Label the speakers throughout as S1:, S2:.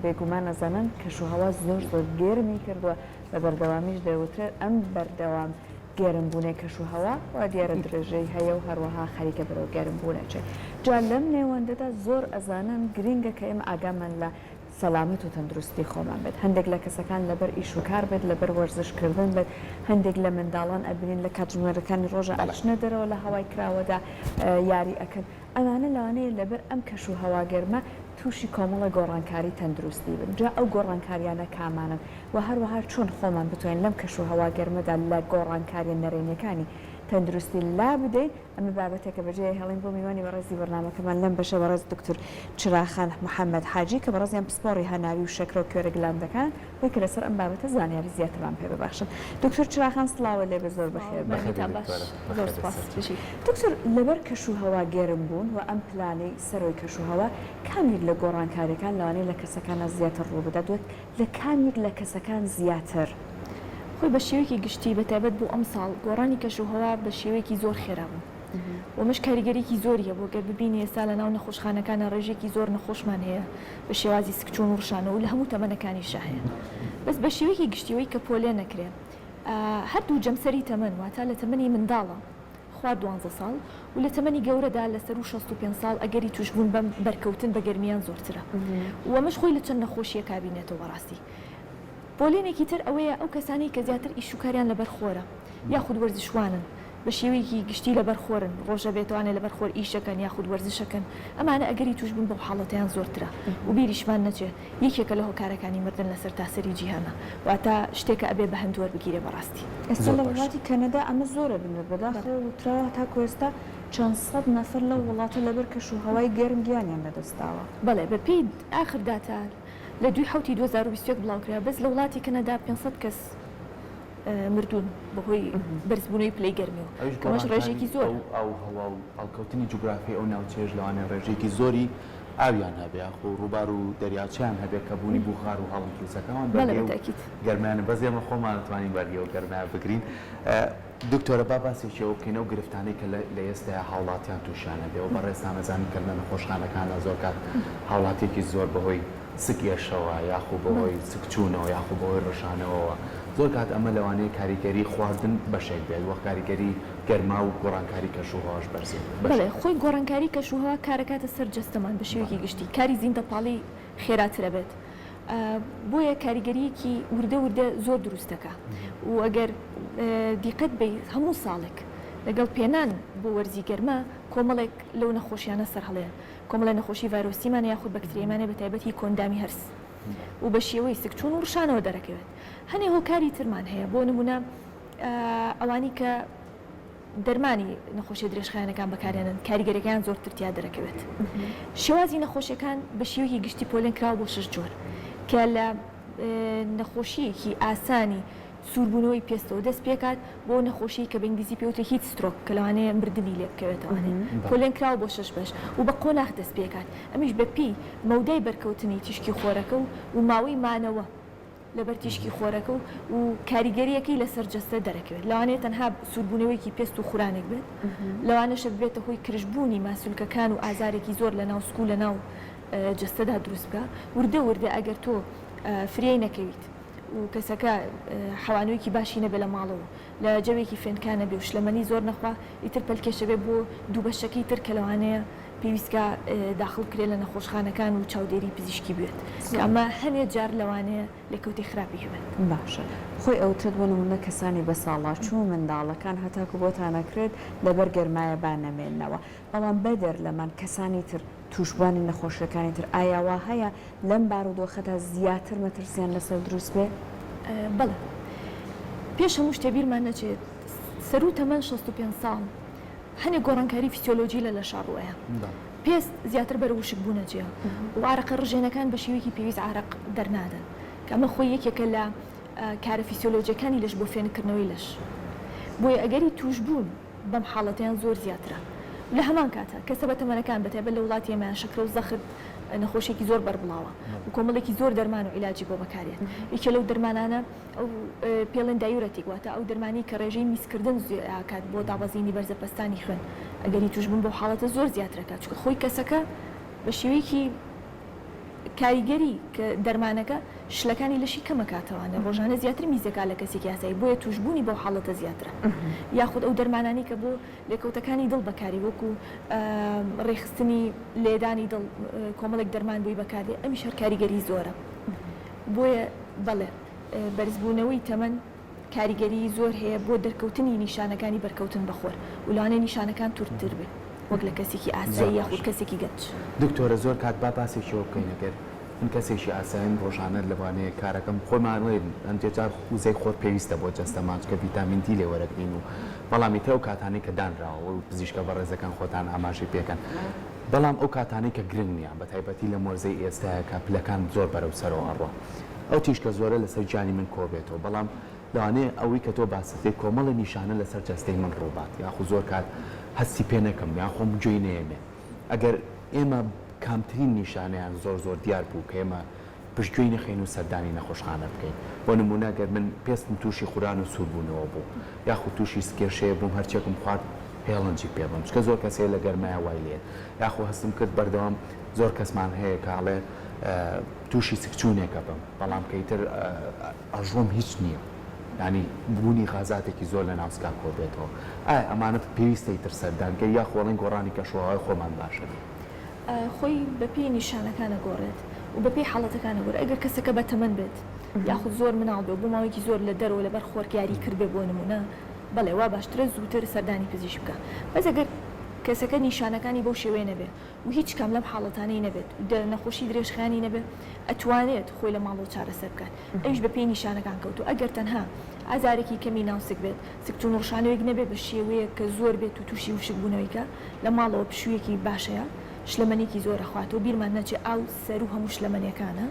S1: بێگومان ئەزانن کەشوهەوا زۆر زۆر گەرمی کردووە، بە بەردەوامیش دەوترێت ئەم بەردەوام گەرم بوونەی کەشوهەوا وا دیارە درێژەی هەیە و هەروەها خەریکە بەرەو گەرم بوون ئەچێت. جا لەم نێوەندەدا زۆر ئەزانن گرینگە کە ئێمە ئاگامان لە سەلامەت و تەندروستی خۆمان بێت. هەندێک لە کەسەکان لەبەر ئیش و کار بێت، لەبەر وەرزش کردن بێت، هەندێک لە منداڵان ئەبینین لە کاتژمێرەکانی ڕۆژا ئەچنە دەرەوە لە هەوای کراوەدا یاری ئەکەن. ئەمانە لەوانەیە لەبەر ئەم کەش و هەوا گەرمە تووشی کۆمەڵە گۆڕانکاری تەندروستی بن، جا ئەو گۆڕانکاریانە کامانەن و هەروەها چۆن خۆمان بتوانین لەم کەش و هەوا گەرمەدا لە گۆڕانکاریە نەرێنیەکانی تەندروستی لابدەین، ئەمە بابەتێکە بەجێ ئەهێڵین بۆ میوانی بەڕێزی بەرنامەکەمان لەم بەشە بەڕێز دکتور چراخان محەمەد حاجی کە بەڕێزیان پسپۆڕی هەناوی و شەکرە و کوێرە گلاندەکانن بۆی کە لەسەر ئەم بابەتە زانیاری زیاترمان پێ ببەخشن. دکتۆر چراخان سڵاوت لێ بێ زۆر بەخێر بێی.
S2: بەخێر بێی دکتۆرە.
S3: زۆر سوپاس بژی.
S1: دکتۆر لەبەر کەش و هەوا گەرم بوون و ئەم پلانەی سەرۆی کەش و هەوا کام یەک لە گۆڕانکاریەکان لەوانەیە لە کەسەکانا زیاتر ڕوو بدات وەک لە کام یەک لە کەسەکان زیاتر؟
S3: خۆی بە شێوەیەکی گشتی بە تایبەت بۆ ئەمساڵ گۆڕانی کەش و هەوا بە شێوەیەکی زۆر خێرا بوو و ئەمەش کاریگەریی زۆری هەبوو گەر ببینی ئێستا لە ناو نەخۆشخانەکانا ڕێژەیەکی زۆر نەخۆشمان هەیە بە شێوازی سکچوون و ڕشانەوە و لە هەموو تەمەنەکانیشا هەیە بەس بە شێوەیەکی گشتی ئەوەی کە پۆلێن ئەکرێ هەردوو جەمسەری تەمەن واتە لە تەمەنی منداڵە خوار دوانزە ساڵ و لە تەمەنی گەورەدا لە سەروو 65 ساڵ ئەگەری تووشبوون بەم بەرکەوتن بە گەرمیان زۆرترە و ئەمەش خۆی لە چەند نەخۆشییەکا بینێتەوە بەڕاستی پۆلێنێکی تر ئەوەیە ئەو کەسانەی کە زیاتر ئیش و کاریان لەبەر خۆرە یاخود وەرزشوانن بە شێوەیەکی گشتی لەبەر خۆرن ڕۆژە بێتوانێ لەبەر خۆر ئیشەکەن یاخود وەرزشەکەن ئەمانە ئەگەری تووشبوون بەو حاڵەتەیان زۆرترە و بیریشمان نەچێ یەکێکە لە هۆکارەکانی مردن لە سەرتاسەری جیهانا واتە شتێکە ئەبێ بە هەند وەربگیرێ بەڕاستی.
S1: ئێستا
S2: زۆر
S1: لە
S2: باش.
S1: وڵاتی کەنەدا ئەمە زۆر ئەبینرێت بەداخەوە وتراوە تاکو ئێستا چەند سەد نەفەر لەو وڵاتە لەبەر کەش و هەوای گەرم گیانیان لەدەست داوە.
S3: بەڵێ بە پێی ئاخر داتا لە دووی حەوتی 2021 بڵاوکرا بەس لە وڵاتی کەنەدا 500 کەس مردوون بەهۆی بەرزبوونەوەی پلەی گەرمیەوە
S2: ئەویش
S3: کە ئەمەش
S2: گۆڕانکاری
S3: ڕێژەیەکی
S2: ئەو
S3: زۆرە.
S2: ئاووهەوا و هەڵکەوتنی جوگرافیای ئەو ناوچەیەش لەوانەیە ڕێژەیەکی زۆری ئاویان هەبێ یاخۆ ڕووبار و دەریاچەیان هەبێ کە بوونی بوخار و هەڵم دروستەکە ئەوان
S3: بەڵێ
S2: بەرگەی
S3: بە
S2: ئەو
S3: تەئکید.
S2: گەرمایانە بەس ئێمە خۆمان ئەتوانین بەرگەی ئەو گەرمایە بگرین. دکتۆرە با باسێکی ئەوە بکەین ئەو گرفتانەی کە لە ئێستایا هاوڵاتیان تووشیان ئەبێ و بەڕێزتان ئەزانن کە لە نەخۆشخانەکانا زۆر کات هاوڵاتیەکی زۆر بەهۆی سک ئێشەوە یاخو بەهۆی سکچوونەوە یاخو بەهۆی ڕشانەوەوە زۆر کات ئەمە لەوانەیە کاریگەری خواردن بەشێک بێت وە کاریگەری گەرما و گۆڕانکاری کەش و هەواش بەرزی
S3: بەڵێ
S2: بەشێک.
S3: خۆی گۆڕانکاری کەش و هەوا کارەکاتە سەر جەستەمان بە شێوەیەکی گشتی کاری زیندەپاڵی خێراتر ئەبێت بۆیە کاریگەریەکی وردە وردە زۆر دروست دەکا و ئەگەر دیقەت بەی هەموو ساڵێک لەگەڵ پێنان بۆ وەرزی گەرما کۆمەڵێک لەو نەخۆشیانە سەرهەڵێن کۆمەڵێ نەخۆشی ڤایرۆسیمان یاخود بەکتریایمان هەیە بەتایبەت هی کۆئەندامی هەرس و بە شێوەی سکچوون و ڕشانەوە دەرەکەوێت هەنێ هۆکاری ترمان هەیە بۆ نمونە ئەوانی کە دەرمانی نەخۆشیە درێژخایەنەکان بەکارێنن کاریگەریەکەیان زۆرتر تیا دەرەکەوێت. شێوازی نەخۆشیەکان بە شێوەیەکی گشتی پۆلێن کراوە بۆ شەش جۆر کە لە نەخۆشیەکی ئاسانی سووربوونەوەی پێستەوە دەست پێکات بۆ نەخۆشی کە بە ئینگلیزی پێوترێ heat stroke کە لەوانەیە مردنی لێ بکەوێتەوانێ پۆلێن کراوە بۆ شەش بەش و بە قۆناغ دەست پێکات ئەمیش بە پێی مەودای بەرکەوتنی تیشکی خۆرەکە و و ماوەی مانەوە لەبەر تیشکی خۆرەکە و و کاریگەرییەکەی لەسەر جەستە دەرەکەوێت. لەوانەیە تەنها سووربوونەوەیەکی پێست و خورانێک بێت، لەوانەشە ببێتە هۆی کرژبوونی ماسولکەکان و ئازارێکی زۆر لەناو سک و لەناو جەستەدا دروست بکا. وردە وردە ئەگەر تۆ فریای نەکەویت و کەسەکە حەوانەوەیەکی باشی نەبێت لە ماڵەوە و لە جەوێکی فێنکا نەبێ و شلەمەنی زۆر نەخوا، ئیتر پەلکێشە بێت بۆ دوو بەشەکەی تر کە لەوانەیە پێویست کا داخڵ بکرێت لە نەخۆشخانەکان و چاودێری پزیشکی بوێت کە ئەمە هەنێ جار لەوانەیە لێکەوتەی خراپی هەبێت.
S1: باشە خۆی ئەوترێت بۆ نمونە کەسانی بەساڵاچوو منداڵەکان هەتاکو بۆتان ئەکرێت لەبەر گەرمایە با نەمێننەوە بەڵام بەدەر لەمان کەسانی تر توشبوانی نەخۆشیەکانی تر ئایا وا هەیە لەم بارودۆخەدا زیاتر مەترسیان لەسەر دروست بێ؟
S3: بەڵێ پێش هەموو شتێ بیرمان نەچێت سەروو تەمەن 65 ساڵ هەنێ گۆڕانکاری فیسیۆلۆجی لە لەشا ڕووئەیا. پێست زیاتر بەرەو وشکبوون ئەچێ و عارەقە ڕژێنەکان بە شێوەیەکی پێویست عارەق دەرنادەن کە ئەمە خۆی یەکێکە لە کارە فیسیۆلۆجیەکانی لەش بۆ فێنککردنەوەی لەش. بۆیە ئەگەری تووشبوون بەم حاڵەتەیان زۆر زیاترە. لە هەمان کاتا کەسە بەتەمەنەکان بەتایبەت لە وڵاتی ئێمەیان شەکرە و زەخت نەخۆشیەکی زۆر بەربڵاوە و کۆمەڵێکی زۆر دەرمان و عیلاجی بۆ بەکارێت. یەکێ لەو دەرمانانە ئەو پێڵێن diuretic واتە ئەو دەرمانەی کە ڕێژەی میزکردن زیاد ئەکات بۆ دابەزینی بەرزە پەستانی خوێن ئەگەری توشبوون بەو حاڵەتە زۆر زیاتر ئەکات چونکە خۆی کەسەکە بە شێوەیەکی. کاریگەری کە دەرمانەکە شلەکانی لەشی کەمەکاتەوانێ ڕۆژانە زیاتر میزەکا لە کەسێکی ئاسایی بۆیە توشبوونی بەو حاڵەتە زیاترە یاخود ئەو دەرمانانەی کە بۆ لێکەوتەکانی دڵ بەکاری وەکو ڕێکخستنی لێدانی دڵ کۆمەڵێک دەرمان بۆی بەکاردێ ئەمیش هەر کاریگەری زۆرە بۆیە بەڵێ بەرزبوونەوەی تەمەن کاریگەریی زۆر هەیە بۆ دەرکەوتنی نیشانەکانی بەرکەوتن بە خۆر و لەوانەیە نیشانەکان توردتر بێ وەک لە کەسێکی ئاسایی یاخود کەسێکی گەنج.
S2: دکتۆرە زۆر کات با باسێکی ئەوە بکەین ئەگەر من کەسێکی ئاساییم ڕۆژانە لەوانەیە کارەکەم خۆمان ئەڵێن هەندێ جار وزەی خۆر پێویستە بۆ جەستەمان چونکە ڤیتامین دی لێ وەرەگرین و بەڵام ئیتر ئەو کاتانەی کە دانراوە و پزیشکە بەڕێزەکان خۆتان ئاماژەی پێکەن بەڵام ئەو کاتانەی کە گرنگ نییە بە تایبەتی لەم وەرزەی ئێستایە کە پلەکان زۆر بەرەو سەرەوە ئەڕوا ئەو تیشکە زۆرە لەسەر گیانی من کۆبێتەوە بەڵام لەوانەیە ئەوەی کە تۆ باست کرد کۆمەڵێ نیشانە لەسەر جەستەی من ڕووبات یاخود زۆر کات هەستی پێ نەکەم یان خۆم گوێی نەیەمێ ئەگەر ئێمە کامترین نیشانەیان زۆر زۆر دیار بوو کە ئێمە پشتگوێی نەخەین و سەردانی نەخۆشخانە بکەین بۆ نموونە گەر من پێستم تووشی خوران و سووربوونەوە بوو یاخود تووشی سکێشەیە بووم هەرچێکم خوارد هێڵنجی پێ بم چونکە زۆر کەس هەیە لە گەرمایە وای لێیەت یاخۆ هەستم کرد بەردەوام زۆر کەسمان هەیە کە ئەڵێ تووشی سکچوونێک ئەبم بەڵام کە ئیتر ئەژۆم هیچ نییە یانی بوونی غازاتێکی زۆر لە ناو سکا کۆبێتەوە ئایا ئەمانە پێویستە ئیتر سەردان کەی یاخۆ ئەڵێن گۆڕانی کەشوهەوای خۆمان باشە بێ؟
S3: خۆی بەپێی نیشانەکان ئەگۆڕێت و بەپێی حاڵەتەکان ئەگۆڕێت ئەگەر کەسەکە بەتەمەن بێت یاخود زۆر مناڵ بێ و بۆ ماوەیەکی زۆر لە دەرەوە لەبەر خۆر یاری کردبێ بۆ نموونە بەڵێ وا باشترە زووتر سەردانی پزیشک بکا بەس ئەگەر کەسەکە نیشانەکانی بەو شێوەیە نەبێ و هیچ کام لەم حاڵەتانەی نەبێت و نەخۆشی درێژخایەنی نەبێت ئەتوانێت خۆی لە ماڵەوە چارەسەر بکات ئەویش بەپێی نیشانەکان کەوتووە ئەگەر تەنها ئازارێکی کەمی ناو سک بێت سکچوون و ڕشانەوەیەک نەبێت بە شێوەیەک کە زۆر بێت و تووشی وشکبوونەوەی کە لە ماڵەوە پشوویەکی باشەیە شلەمەنیەکی زۆر ئەخواتەوە بیرمان نەچێ ئاو سەروو هەموو شلەمەنیەکانە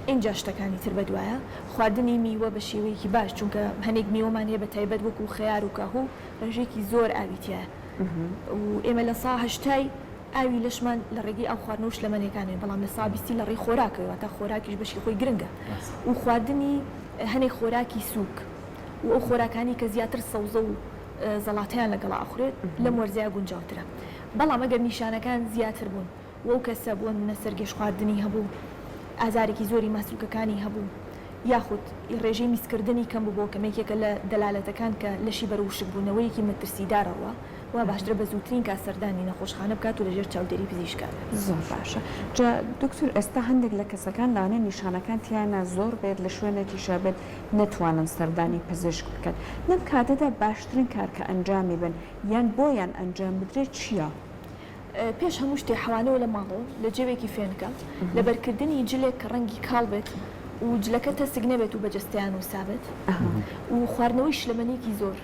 S3: ئینجا شتەکانی تر بەدوایە خواردنی میوە بە شێوەیەکی باش چونکە هەنێک میوەمان هەیە بە تایبەت وەکو خەیار و کاهوو ڕێژەیەکی زۆر ئاوی تیایە و ئێمە لە سا هەشتای ئاوی لەشمان لە ڕێگەی ئاو خواردنەوە و شلەمەنیەکانەوە بەڵام لە سا بیستی لە ڕێی خۆراکەوە واتە خۆراکیش بەشی خۆی گرنگە و خواردنی هەنێک خۆراکی سووک و ئەو خۆراکانی کە زیاتر سەوزە و زەڵاتەیان لەگەڵا ئەخورێت لەم وەرزەیا گونجاوترە بەڵام ئەگەر نیشانەکان زیاتر بوون و ئەو کەسە بۆ نمونە سەرگێژخواردنی هەبوو ئازارێکی زۆری ماسولکەکانی هەبوو یاخود ڕێژەی میزکردنی کەم بوو بۆ کەم یەکێکە لە دەلالەتەکان کە لەشی بەرەو وشکبوونەوەیەکی مەترسیدار ئەڕوا وا باشترە بە زووترین کات سەردانی نەخۆشخانە بکات و لەژێر چاودێری پزیشکا بێت.
S1: زۆر باشە جا دکتور ئێستا هەندێک لە کەسەکان لەوانەیە نیشانەکان تیاینا زۆر بێت لە شوێنێکیشا بێت نەتوانن سەردانی پزیشک بکەن لەم کاتەدا باشترین کار کە ئەنجامی بن یان بۆیان ئەنجام بدرێت چییە؟
S3: پێش هەموو شتێ حەوانەوە لە ماڵەوە لە جەوێکی فێنکە، لەبەرکردنی جلێک کە ڕەنگی کاڵ بێت و جلەکە تەسک نەبێت و بە جەستەیان وسابێت و خواردنەوەی شلەمەنیەکی زۆر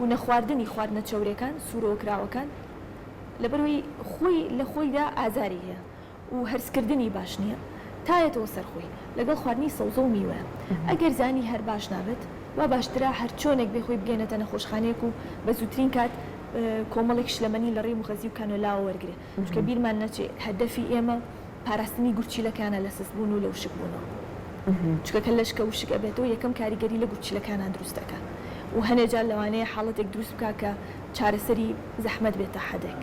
S3: و نەخواردنی خواردنە چەورەکان، سوورەوەکراوەکان، لەبەرئەوەی خۆی لە خۆیدا ئازاری هەیە. و هەرسکردنی باش نییە تایەتەوە سەر خۆی لەگەڵ خواردنی سەوزە و میوە ئەگەر زانی هەر باش نابێت وا باشترە هەرچۆنێک بێ خۆی بگەێنێتە نەخۆشخانەیەک و بە زووترین کات کۆمەڵێک شلەمەنی لە ڕێی موغەزی و کانۆلاوە وەرگێ چونکە بیرمان نەچێ هەدەفی ئێمە پاراستنی گورچیلەکانە لە سست بوون و لە وشک بوونەوە چونکە کە لەش کە وشک ئەبێتەوە یەکەم کاریگەری لە گورچیلەکانا دروست دەکات و هەنێ جار لەوانەیە حاڵەتێک دروست بکات کە چارەسەری زەحمەت بێت تا حەدێک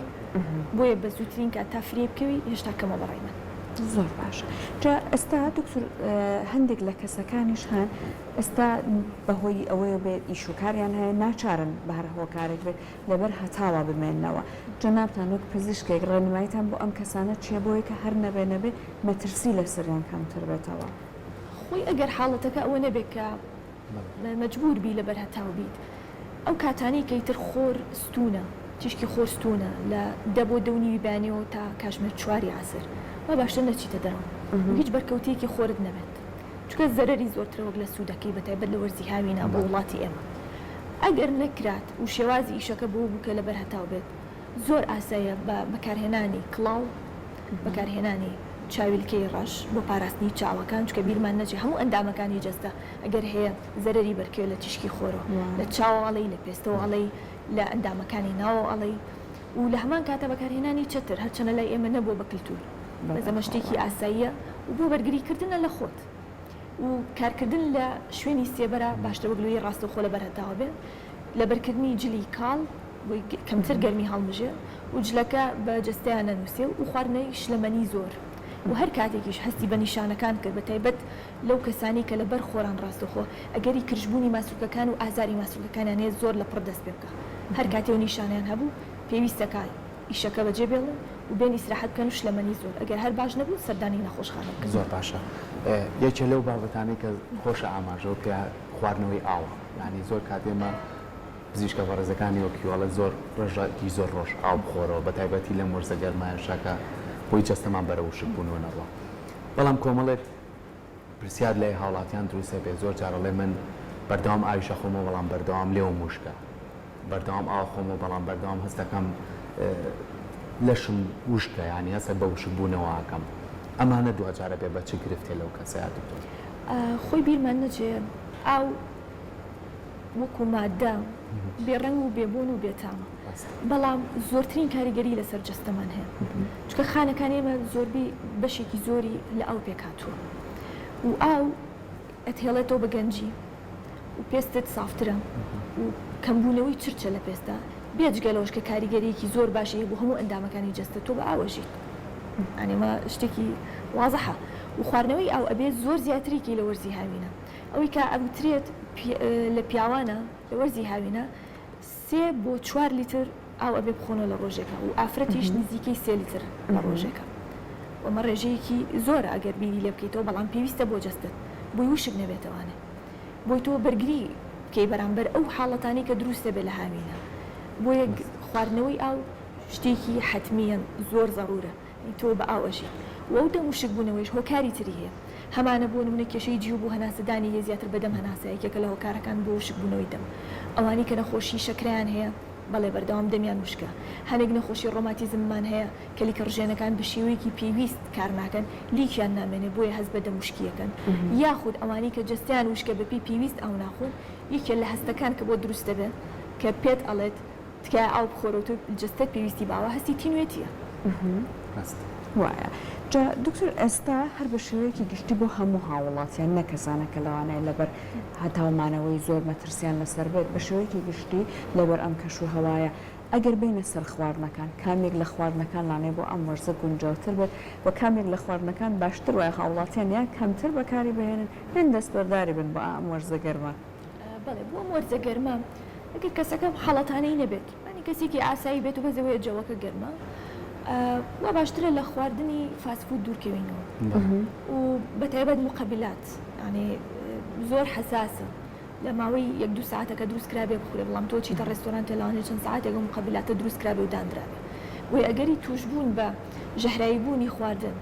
S3: بۆیە بە زووترین کات تا فریای بکەوی هێشتا کەمە بەڕای من.
S1: زۆر باشە جا ئێستا دکتور هەندێک لە کەسەکانیش هەن ئێستا بەهۆی ئەوەیە بێت ئیش و کاریان هەیە ناچارن بە هەر هۆکارێک بێت لەبەر هەتاوە بمێننەوە جەنابتان وەک پزیشکێک ڕێنماییتان بۆ ئەم کەسانە چیە بۆیە کە هەر نەبێ نەبێ مەترسی لەسەریان کەمتر بێتەوە؟
S3: خۆی ئەگەر حاڵەتەکە ئەوە نەبێت کە مەجبور بی لەبەر هەتاو بیت ئەو کاتانەی کە ئیتر خۆر ستوونە تیشکی خۆر ستوونە لە دە بۆ دە و نیوی بەیانیەوە تا کاژمێر چواری عەسر وا باشتر نەچیتە دەرەوە و هیچ بەرکەوتەیەکی خۆرت نەبێت چونکە زەرەری زۆرترە وەک لە سوودەکەی بەتایبەت لە وەرزی هاوینا بۆ وڵاتی ئێمە ئەگەر نەکرات و شێوازی ئیشەکە بەوە بوو کە لەبەر هەتاو بێت زۆر ئاساییە بە بەکارهێنانی کڵاو، بەکارهێنانی چاویلکەی ڕەش بۆ پاراستنی چاوەکان، چونکە بیرمان نەچێت هەموو ئەندامەکانی جەستە ئەگەر هەیە زەرەری بەرکەوێت لە تیشکی خۆرەوە، لە چاوەوە ئەڵێی، لە پێستەوە ئەڵێی، لە ئەندامەکانی ناوەوە ئەڵێی و لە هەمان کاتا بەکارهێنانی چەتر، هەرچەنە لای ئێمە نەبووە بە کلتور، بەس ئەمە شتێکی ئاساییە و بۆ بەرگریکردنە لە خۆت و کارکردن لە شوێنی سێبەرە باشترە وەک لۆیی ڕاستەوخۆ لەبەر هەتاوە بێ، لەبەرکردنی جلی کاڵ بۆی کەمتر گەرمی هەڵمژێ و جلەکە بە جەستەیا نەنووسێ و خواردنەوەی شلەمەنی زۆر. و هەر کاتێکیش هەستی بە نیشانەکان کرد بە تایبەت لەو کەسانەی کە لەبەر خۆران ڕاستەوخۆ ئەگەری کرژبوونی ماسولکەکان و ئازاری ماسولکەکانیان هەیە زۆر لەپڕ دەست پێ بکا هەر کاتێ و نیشانەیان هەبوو پێویستە کە ئیشەکە بەجێ بێڵن و بێن ئیسراحەت بکەن و شلەمەنی زۆر ئەگەر هەر باش نەبوون سەردانی نەخۆشخانە بکەن.
S2: زۆر باشە یەکێ لەو بابەتانەی کە خۆشە ئاماژەو پێ خواردنەوەی ئاوە یانی زۆر کات ئێمە پزیشکە بەڕێزەکانی وەک هیواڵێ زۆر ڕێژەکی زۆر ڕۆژ ئاو بخۆرەوە بە تایبەتی لەم وەرزە گەرمایەشا کە بۆی جەستەمان بەرەو وشک بوونەوە نەڕوا بەڵام کۆمەڵێک پرسیار لای هاوڵاتیان دروست ئەبێ زۆر جار ئەڵێ من بەردەوام ئاویش ئەخۆمەوە بەڵام بەردەوام لێوم وشکە بەردەوام ئاو خۆمەوە بەڵام بەردەوام هەست دەکەم لەشم وشکە یانی هەست بە وشک بوونەوە ئەکەم ئەمانە دواجار ئەبێ بە چ گرفتێ لەو کەسەیا دکتۆر؟
S3: خۆی بیرمان نەچێ ئاو وەکو مادە بێ ڕەنگ و بێ بۆن و بێ تامە بەڵام زۆرترین کاریگەری لەسەر جەستەمان هەیە چونکە خانەکانی ئێمە زۆربەی بەشێکی زۆری لە ئاو پێکهاتووە و ئاو ئەتهێڵێتەوە بە گەنجی و پێستت سافترە و کەمبوونەوەی چرچە لە پێستا بێجگە لەوەش کە کاریگەریەکی زۆر باشی هەیە بۆ هەموو ئەندامەکانی جەستە تۆ بە ئاو ئەژیت یانی ئەمە شتێکی وازحە و خواردنەوەی ئاو ئەبێ زۆر زیاتری کەی لە وەرزی هاوینە ئەوەی کە ئەوترێت لە پیاوانە لە وەرزی هاوینە سێ بۆ چوار لیتر ئاو ئەبێ بخۆنەوە لە ڕۆژێکا و ئافرەتیش نزیکەی سێ لیتر لە ڕۆژێکا و ئەمە ڕێژەیەکی زۆرە ئەگەر بیری لێ بکەیتەوە بەڵام پێویستە بۆ جەستەت بۆی وشک نەبێتەوانێ بۆی تۆ بەرگری بکەی بەرامبەر ئەو حاڵەتانەی کە دروست دەبێت لە هاوینە بۆیە خواردنەوەی ئاو شتێکی حەتمیە زۆر زەڕورە تۆ بە ئاو ئەژیت و ئەو دەم وشک بوونەوەیش هۆکاری تری هەیە هەمانە بۆ نمونە کێشەی جیوب و هەناسەدانی هەیە زیاتر بە دەم هەناسە یەکێکە لە هۆکارەکان بۆ وشک بوونەوەی دەم ئەوانەی کە نەخۆشی شەکرەیان هەیە بەڵێ بەردەوام دەمیان وشکە هەنێک نەخۆشی ڕۆماتیزممان هەیە کە لیکە ڕژێنەکان بە شێوەیەکی پێویست کار ناکەن لیکیان نامێنێ بۆیە هەست بە دەم وشکی ئەکەن یاخود ئەوانەی کە جەستەیان وشکە بە پێی پێویست ئاو ناخۆن یەکێ لە هەستەکان کە بۆ دروست دەبێ کە پێت ئەڵێت تکایە ئاو بخۆرەوە تۆ جەستەت پێویستی بە ئاوە هەستی تینوێتیە.
S2: ڕاستە.
S1: وایە جا دکتۆر ئێستا هەر بە شێوەیەکی گشتی بۆ هەموو هاووڵاتیان نەک کەسانە کە لەوانەیە لەبەر هەتاو مانەوەی زۆر مەترسیان لەسەر بێت بە شێوەیەکی گشتی لەبەر ئەم کەش و هەوایە ئەگەر بێینە سەر خواردنەکان کام یەک لە خواردنەکان لانەیە بۆ ئەم وەرزە گونجاوتر بێت و کام یەک لە خواردنەکان باشتر وایە هاووڵاتیان یان کەمتر بەکاری بهێنن یان دەستبەرداری بن بۆ ئەم وەرزە گەرمە؟
S3: بەڵێ بۆ ئەم وەرزە گەرمە ئەگەر کەسەکە حاڵەتانەی نەبێت یانی کەسێکی ئاسایی بێت و بەس ئەوەیە جەوەکە گەرمە وا باشترە لە خواردنی fast food دوورکەوینەوە و بە تایبەت مقەبلات یانی زۆر حەساسە لە ماوەی یەک دوو ساعتەکە دروست کرابێ بخورێ بەڵام تۆ چیتە ڕێستۆرانتێ لەوانەیە چەند ساعتێک ئەو مقەبلاتە دروست کرابێ و داندرابێ بۆیە ئەگەری تووشبوون بە ژەهراوی بوونی خواردن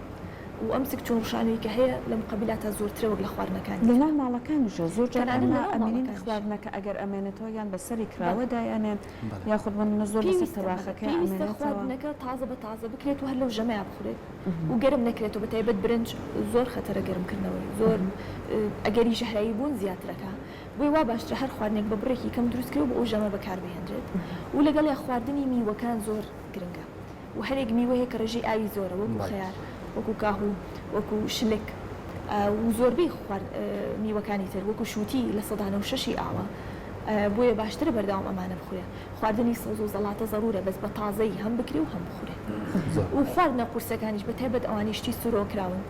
S3: و ئەم سکچوون ڕشانەی کە هەیە لە مقەبیلاتا زۆرترە وەک لە خواردنەکانی
S1: لە
S3: ترا.
S1: ناو ماڵەکانیشا زۆر جار
S3: تەنانەت
S1: ئەمە
S3: لە ناو
S1: ئەمێنین
S3: ماڵەکانیش.
S1: خواردنەکە ئەگەر ئەمێنێتەوە یان بە سەری
S3: بەڵێ.
S1: کراوە دایئەنێن
S2: بەڵێ.
S1: یاخود بۆ نمونە زۆر لەسەر
S3: پێویستە بەڵێ
S1: تەباخەکەی
S3: پێویستە
S1: ئەمێنێتەوە.
S3: خواردنەکە تازە بە تازە بکرێت و هەر لەو ژەمەیا بخورێت و گەرم نەکرێتەوە بە تایبەت برنج زۆر خەتەرە گەرم کردنەوەی زۆر ئەگەری ژەهراوی بوون زیاترەکا بۆیە وا باشترە هەر خواردنێک بە بڕێکی کەم دروست کرێ و بۆ ئەو ژەمە بەکار بهێنرێت و لەگەڵیا خواردنی میوەکان زۆر گرنگە. و هەنێک میوە هەیە کە ڕێژەی ئاوی زۆرە وەکو خەیار وەکو کاهوو وەکو شلک و زۆربەی میوەکانی تر وەکو شووتی 96% ی ئاوە بۆیە باشترە بەردەوام ئەمانە بخورێ خواردنی سەوز و زەڵاتە زەرورە بەس بە تازەیی هەم بکرێ و هەم بخورێ و خواردنە قورسەکانیش بە تایبەت ئەوانەی شتی سورۆ کراون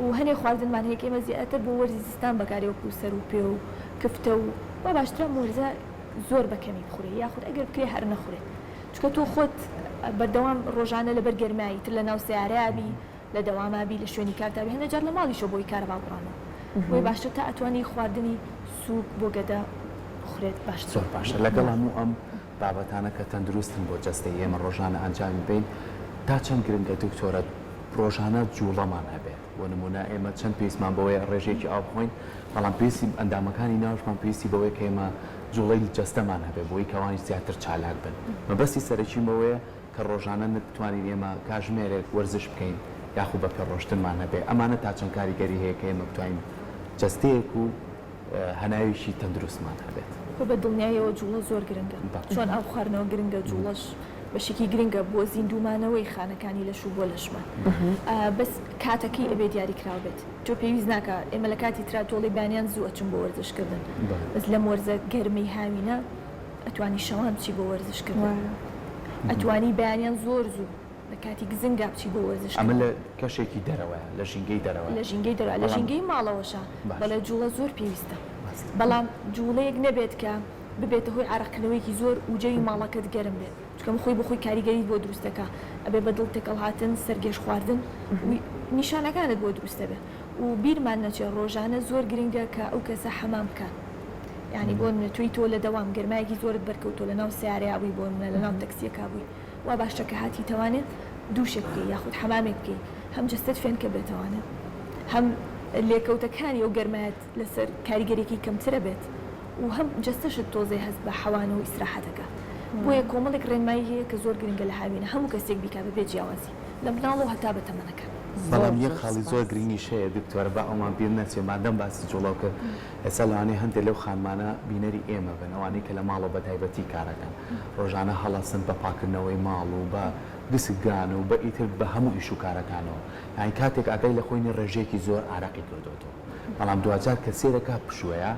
S3: و هەنێ خواردنمان هەیە کە ئێمە زیاتر بۆ وەرزی زستان بەکارێ وەکو سەر و پێ و کفتە و وا باشترە ئەم وەرزە زۆر بە کەمی بخورێ یاخود ئەگەر بکرێ هەر نەخورێت چونکە تۆ خۆت بەردەوام ڕۆژانە لەبەر گەرمایی تر لەناو سەیارەیا بی لە دەواما بی لە شوێنی کارتا بی هەندێک جار لە ماڵیشەوە بۆی کارەبا بڕانەوە بۆیە باشتر تا ئەتوانی خواردنی سووک بۆ گەدە بخورێت باشترە.
S2: زۆر باشە لەگەڵ هەموو ئەم بابەتانە کە تەندروستن بۆ جەستەی ئێمە ڕۆژانە ئەنجامی بەین تا چەند گرنگە دکتۆرە ڕۆژانە جوڵەمان هەبێت بۆ نمونە ئێمە چەند پێویستمان بەوەیە ڕێژەیەکی ئاو بخۆین بەڵام پێویستی ئەندامەکانی ناوشمان پێویستی بەوەیە کە ئێمە جوڵەی جەستەمان هەبێت بۆی کە ئەوانیش زیاتر چالاک بن. مەبەستی سەرەکیم ئەوەیە کە ڕۆژانە بتوانین ئێمە کاژمێرێک وەرزش بکەین یاخو بە پێ ڕۆشتنمان هەبێت. ئەمانە تا چەند کاریگەری هەیە کە ئێمە بتوانین جەستەیەک و هەناوێکی تەندروستمان هەبێت؟
S3: خۆ بە دڵنیایەوە جوڵە زۆر گرنگە. چۆن ئاو خواردنەوە گرنگە جوڵەش بەشێکی گرنگە بۆ زیندوو مانەوەی خانەکانی لەش و بۆ لەشمان. بەس کاتەکەی ئەبێ دیاریکراو بێت. تۆ پێویست ناکا ئێمە لە کاتی ترا تۆڵەی بەیانیان زوو ئەچم بۆ وەرزش کردن بەس لەم وەرزە گەرمەی هاوینە ئەتوانی شەوان بچی بۆ وەرزش کردن ئەتوانی بەیانیان زۆر زوو. لە کاتی گزنگا بچی بۆ وەرزش
S2: ئەمە
S3: کردن.
S2: لە کەشێکی دەرەوەیە، لە ژینگەی دەرەوەیە.
S3: لە ژینگەی دەرەوە، لە
S2: بەڵام
S3: ژینگەی ماڵەوەشا
S2: باشە.
S3: بەڵێ جوڵە زۆر پێویستە.
S2: ڕاستە.
S3: بەڵام جوڵەیەک نەبێت کە ببێتە هۆی عارەقکردنەوەیەکی زۆر و جەوی ماڵەکەت گەرم بێت، چونکە ئەمە خۆی بۆ خۆی کاریگەریت بۆ دروست دەکا، ئەبێ بە دڵ تێکەڵهاتن، سەرگێژ خواردن و نیشانەکانت بۆ دروست دەبێ. و بیرمان نەچێ ڕۆژانە زۆر گرنگە کە ئەو کەسە حەمام بکات یانی بۆ نمونە تۆی تۆ لە دەوام گەرمایەکی زۆرت بەرکەوتوە لە ناو سەیارەیا بووی بۆ نمونە لە ناو تەکسیەکا بووی وا باشترە کە هاتی تەوانێ دوشێک بکەی یاخود حەمامێک بکەی هەم جەستەت فێنکە بێتەوانێ هەم لێکەوتەکانی ئەو گەرمایەت لەسەر کاریگەریەکەی کەمترە بێت و هەم جەستەشت تۆزێ هەست بە حەوانەوە و ئیسراحەت ئەکا بۆیە کۆمەڵێک ڕێنمایی هەیە کە زۆر گرنگە لە هاوینە هەموو کەسێک بیکا بەبێ جیاوازی لە مناڵەوە هەتا بە تەمەنەکان.
S1: زۆر
S2: بەڵام یەک
S1: زۆر
S2: خاڵی زۆر
S1: سپاس.
S2: گرنگیش هەیە دکتۆرە با ئەومان بیر نەچێ مادەم باسی جوڵەو کرد ئێستا لەوانەیە هەندێ لەو خانمانە بینەری ئێمە بن ئەوانەی کە لە ماڵەوە بە تایبەتی کارەکەن ڕۆژانە هەڵەسن بە پاکردنەوەی ماڵ و بە گسکگان و بە ئیتر بە هەموو ئیش و کارەکانەوە یانی کاتێک ئاگای لە خۆی نیە ڕێژەیەکی زۆر ئارەقی کردۆتەوە بەڵام دواجار کە سەیرەکا پشووەیە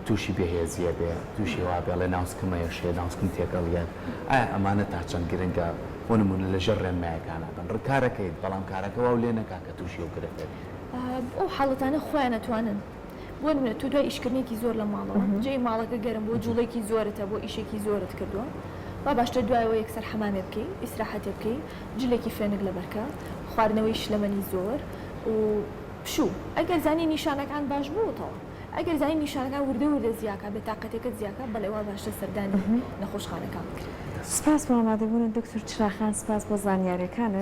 S2: تووشی بێهێزییە بێ، تووشی وا بێ ئەڵێ ناوسکم ئەیەشێ، ناوسکم تێکەڵیەت، ئایا ئەمانە تا چەند گرنگە بۆ نموونە لە ژێر ڕێنمایەکانا بن؟ ڕکارەکەیت بەڵام کارەکە واو لێ نەکا کە تووشی ئەو گرفتە بی.
S3: ئەو حاڵەتانە خۆیان ئەتوانن بۆ نمونە تۆ دوای ئیشکردنێکی زۆر لە ماڵەوە جێی ماڵەکە گەرم بووە جوڵەیەکی زۆرت هەبووە ئیشێکی زۆرت کردووە وا باشترە دوایەوە یەکسەر حەمامێ بکەی ئیسراحەتێ بکەی جلێکی فێنک لەبەرکە خواردنەوەی شلەمەنی زۆر و پشوو ئەگەر زانی نیشانەکان باش بوو تەواو ئەگەر زانی نیشانەکان وردە وردە زیاکا بێتاقەتیەکەت زیاکا بەڵێ وا باشترە سەردانی نەخۆشخانەکان بکرێت.
S1: سپاس بۆ ئامادەبوونت دکتۆر چراخان سپاس بۆ زانیاریەکانت.